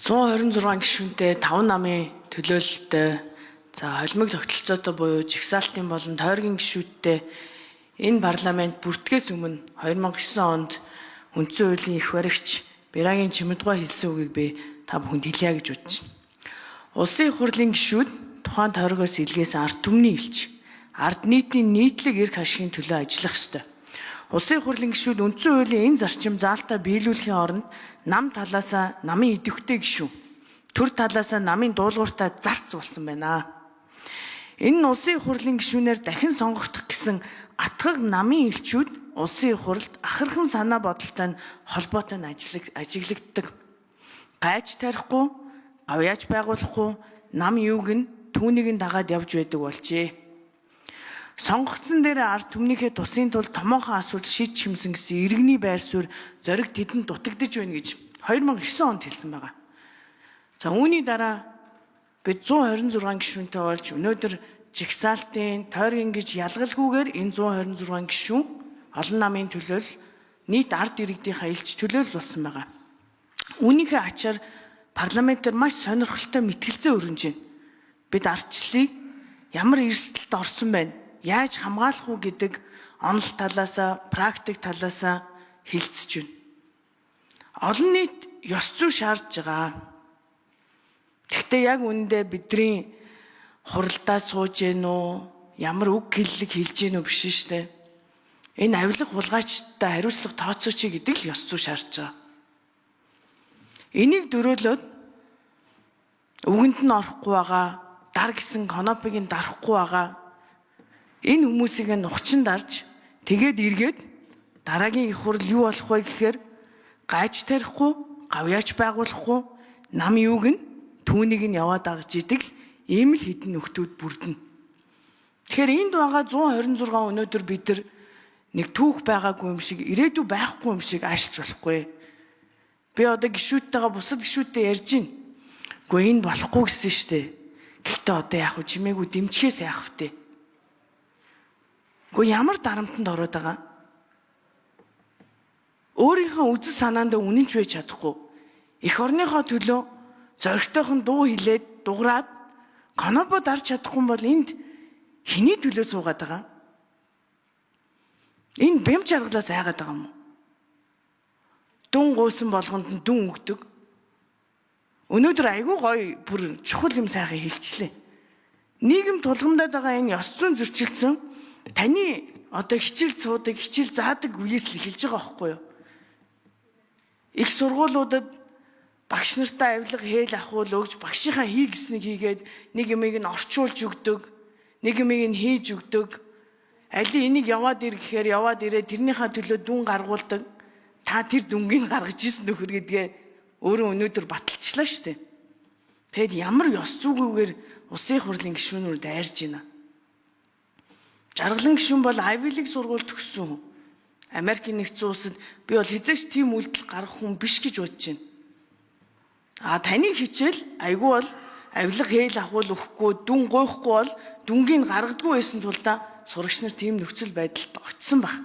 126 гишүүнтэй 5 намын төлөөлөлтөй, за холимог тогтолцоотой буюу жагсаалтын болон тойргийн гишүүдтэй энэ парламент бүртгэхээс өмнө 2009 онд үндсэн хуулийн эрх баригч Бирагийн Чимэдгой хэлсэн үгийг би та бүхэнд хэлье гэж бодож байна. Улсын их хурлын гишүүд тухайн тойргоос илгээсэн ард түмний элч, ард нийтийн нийтлэг эрх ашигын төлөө ажиллах ёстой. Улсын их хурлын гишүүд үндсэн хуулийн энэ зарчим заалтаа биелүүлэхийн оронд нам талаасаа намын идэвхтэй гишүүн, төр талаасаа намын дуулууртай зарц болсон байна. Энэ нь улсын их хурлын гишүүнээр дахин сонгогдох гэсэн атгаг намын элчүүд улсын их хурлд ахархан санаа бодолтой нь холбоотой нь ажиглагддаг. Гайж тарихгүй, гавьяач байгуулахгүй, нам юуг нь түүнийг нь дагаад явж байдаг болжээ. Сонгогдсон дээр ард түмнийхээ тусын тулд томоохон асуудал шийдчих юмсан гэсэн иргэний байр суурь зориг тэдэнд дутагдж байна гэж 2009 онд хэлсэн байгаа. За үүний дараа бид 126 гишүүнтэй болж өнөөдөр жагсаалтын тойргийн гэж ялгалгүйгээр энэ 126 гишүүн олон намын төлөөлөл нийт ард иргэдийнхаа элч төлөөлөл болсон байгаа. Үүнийхээ ачаар парламентээр маш сонирхолтой мэтгэлцээ өрнөж байна. Бид ардчлалыг ямар эрсдэлд орсон байна, яаж хамгаалах уу гэдэг онол талаасаа, практик талаасаа хилцэж байна. Олон нийт ёс зүй шаардж байгаа. Гэхдээ яг үүндээ бидний хуралдаа сууж гэнэ үү, ямар үг хэллэг хэлж гэнэ үү биш шүү дээ. Энэ авилга хулгайчдаа хариуцлага тооцооч гэдэг л ёс зүй шаардж байгаа. Энийг дөрөөлөөд үгэнд нь орохгүй байгаа, дар гэсэн конопыг нь дарахгүй байгаа энэ хүмүүсийг нь нухчин дарж тэгээд эргээд дараагийн их хурл юу болох вэ гэхээр гайж тарихгүй, гавьяач байгуулахгүй, нам юуг нь түүнийг нь яваад дагаж идэг л ийм л хідэн нөхдүүд бүрдэнэ. Тэгэхээр энд байгаа 126 өнөөдөр бид нар нэг түүх байгаагүй юм шиг, ирээдүй байхгүй юм шиг аашилж болохгүй. Би одоо гишүүдтэйгээ бусад гишүүдтэй ярьж байна. Үгүй энэ болохгүй гэсэн штэ. Гэхдээ одоо яах вэ? Чимээгүй дэмжихээс яах вэ? Үгүй ямар дарамтанд ороод байгаа? Өөрийнхөө үзэл санаанд үнэнч байж чадахгүй. Эх орныхоо төлөө зоригтойхон дуу хилээд дуграад конопо дарж чадахгүй бол энд хэний төлөө суугаад байгаа? Энэ бэм жаргалаас айгаад байгаа юм уу? Дүн гуйсан болгонд нь дүн өгдөг. Өнөөдөр айгүй гоё бүр чухал юм сайхан хэлчлээ. Нийгэм тулгамдаад байгаа энэ ёс зүйн зөрчилдсөн таны одоо хичээл суудаг, хичээл заадаг үеэс л эхэлж байгаа байхгүй юу? Их сургуулиудад багш нартай авилга хээл ахуул өгж багшийнхаа хий гэснийг хийгээд нэг юмыг нь орчуулж өгдөг, нэг юмыг нь хийж өгдөг. Али энийг яваад ир гэхээр яваад ирээ тэрнийхээ төлөө дүн гаргуулдаг. Та тэр дүнгийг гаргаж ирсэн нөхөр гэдгээ өөрөө өнөөдөр баталчлаа шүү дээ. Тэгэд ямар ёс зүйгүйгээр улсын хурлын гишүүнүүд дайрж байна. Жаргалан гишүүн бол Ivy League сургууль төгссөн хүн. Америкийн нэгдсэн улсад би бол хизээч тийм үйлдэл гаргах хүн биш гэж бодож байна. А таны хичээл айгүй бол авилга хээл ахуул өгөхгүй, дүн гуйхгүй бол дүнгийг гаргадаггүй байсан тулдаа сурагч нар тийм нөхцөл байдалд очсон баг.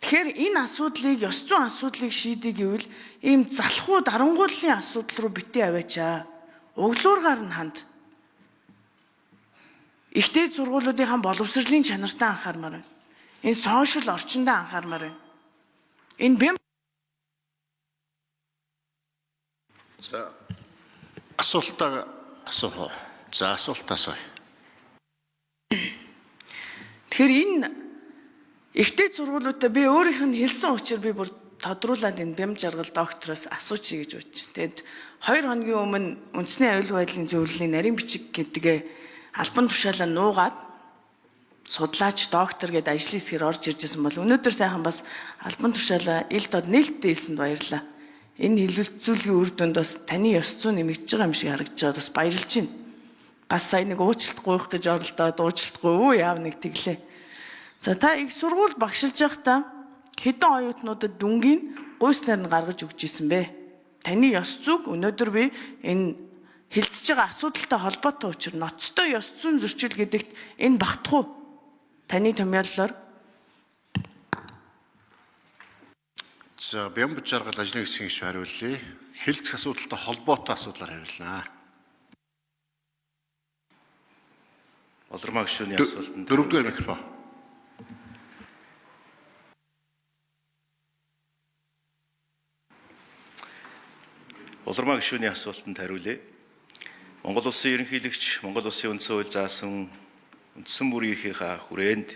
Тэгэхээр энэ асуудлыг ёс зүйн асуудлыг шийдье гэвэл ийм залхуу дарангууллын асуудал руу битгий аваачаа. Углуургаар нь ханд. Ихтэй сургуулиудынхаа боловсролын чанартай анхаармаар байна. Энэ сошиал орчиндөө анхаармаар байна. Энэ бэм За асуултаа асуух уу? За асуулт асууя. Тэгэхээр энэ ихтэй сургуулиудаа би өөрийнх нь хэлсэн учраас би бүр тодруулаад энэ бэм жаргал доктороос асуучих гэж бодчих. Тэгээд 2 хоногийн өмнө үндэсний аюулгүй байдлын зөвлөлийн нарийн бичиг гэдгээ албан тушаалаа нуугаад судлаач доктор гэдээ ажлын хэсгээр орж ирж байсан бол өнөөдөр сайхан бас албан тушаалаа ил дод нээлттэй хэлсэнд баярлалаа. Энэ хэлэлцүүлгийн үр дүнд бас таны ёс зүй нэмэгдэж байгаа юм шиг харагдаж байгаа, бас баярлж байна. Бас сая нэг уучлалт гуйх гэж оролдоод уучлалтгүй үү яав нэг тэглээ. За та их сургуульд багшилж байхдаа хэдэн оюутнуудад дүнгийн гуйснаар нь гаргаж өгч исэн бэ? Таны ёс зүйг өнөөдөр би энэ хилцэж байгаа асуудалтай холбоотой учраас ноцтой ёс зүйн зөрчил гэдэгт энэ багтах уу? Таны томьёоллоор. За, Бямб жаргал ажлын хэсгийн гишүүн хариулъя. Хэлцэх асуудалтай холбоотой асуудлаар хариулнаа. Болормоо гишүүний асуултанд Дөрөвдүгээр микрофон. Болормоо гишүүний асуултанд хариулъя. Монгол Улсын ерөнхийлөгч Монгол Улсын үндсэн хууль заасан үндсэн бүрийнхээ хүрээнд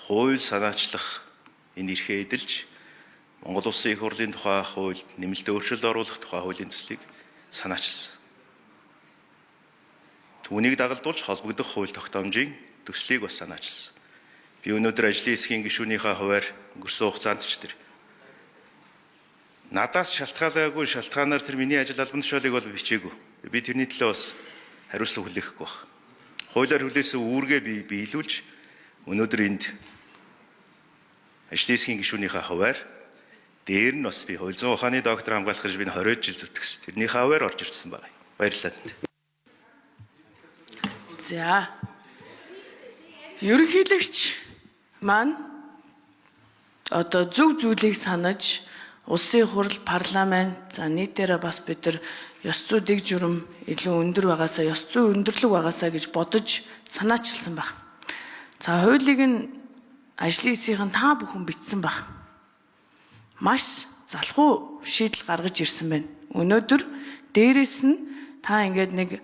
хууль санаачлах энэ эрхээ эдэлж Монгол Улсын их хурлын тухай хуульд нэмэлт өөрчлөлт оруулах тухай хуулийн төслийг санаачилсан. Түүнийг дагалдуулж холбогдох хууль тогтоомжийн төслийг бас санаачилсан. Би өнөөдөр ажлын хэсгийн гишүүнийхээ хуваар өнгөрсөн хугацаанд ч тэр надаас шалтгаалаагүй шалтгаанаар тэр миний ажил албан тушаалыг бол бичээгүй. Би тэрний төлөө бас хариуцлага хүлээхгүй байх. Хуулиар хүлээсэн үүргээ би биелүүлж өнөөдөр энд ажлын хэсгийн гишүүнийхээ хуваар дээр нь бас би хууль зүйн ухааны доктор хамгаалах гэж би 20 жил зүтгэсэн. Тэрнийхээ хуваар орж ирсэн байгаа юм. Баярлалаа танд. За. Ерөнхийлөгч маань одоо зөв зүйлийг санаж улсын хурал парламент за нийтээрээ бас бид нар ёс зүй дэг журам илүү өндөр байгаасаа ёс зүй өндөрлөг байгаасаа гэж бодож санаачилсан баг. За хуулийг нь ажлын хэсгийнхэн та бүхэн бичсэн баг. Маш залхуу шийдэл гаргаж ирсэн байна. Өнөөдөр дээрэс нь та ингээд нэг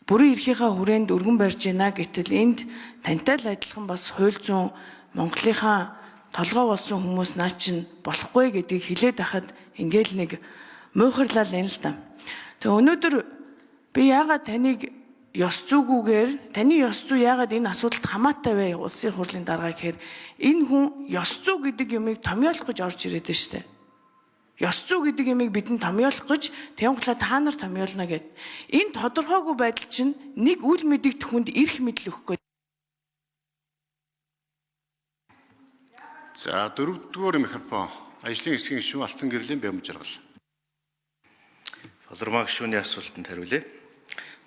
бүрэн эрхийнхаа хүрээнд өргөн барьж байна гэтэл энд тантай л адилхан бас хууль зүйн Монголынхаа толгой болсон хүмүүс наа чинь болохгүй гэдгийг хэлээд байхад ингээл нэг муухарлал энэ л да. Тэгээ өнөөдөр би яагаад таныг ёс зүйгүүгээр таны ёс зүй яагаад энэ асуудалд хамаатай вэ улсын хурлын дарга гэхээр энэ хүн ёс зүй гэдэг юмыг томьёолох гэж орж ирээд байна шүү дээ. Ёс зүй гэдэг юмыг бидэнд томьёолох гэж тянхлаа та нар томьёолно гэд. Энэ тодорхойгүй байдал чинь нэг үл мэдэгдэх хүнд эрх мэдэл өгөх гээд. За, дөрөвдүгээр микрофон. Ажлын хэсгийн гишүүн Алтан гэрлийн Бямб жаргал. Болормоо гишүүний асуултанд хариулъя.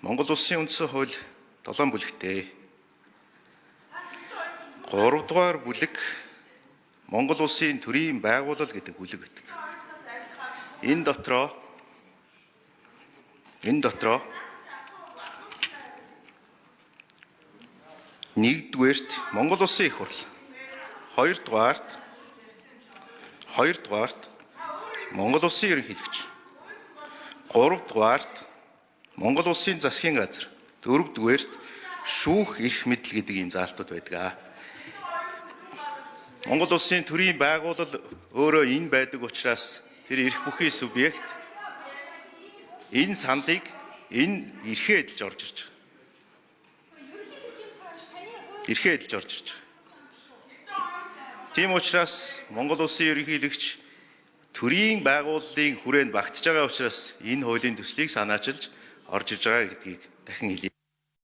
Монгол Улсын үндсэн хууль 7 бүлэгтэй. 3 дугаар бүлэг Монгол Улсын төрийн байгуулал гэдэг бүлэг байдаг. Энэ дотроо нэгдүгээрт Монгол Улсын их хурл, хоёрдугаарт Монгол Улсын ерөнхийлөгч, гуравдугаарт Монгол Улсын засгийн газар, дөрөвдүгээрт шүүх эрх мэдэл гэдэг ийм заалтууд байдаг. Монгол Улсын төрийн байгуулал өөрөө энэ байдаг учраас тэр эрх бүхий субъект энэ саналыг энэ эрхээ эдэлж орж ирж байгаа. Эрхээ эдэлж орж ирж байгаа. Тийм учраас Монгол Улсын ерөнхийлөгч төрийн байгууллын хүрээнд багтж байгаа учраас энэ хуулийн төслийг санаачилж орж ирж байгаа гэдгийг дахин хэлье.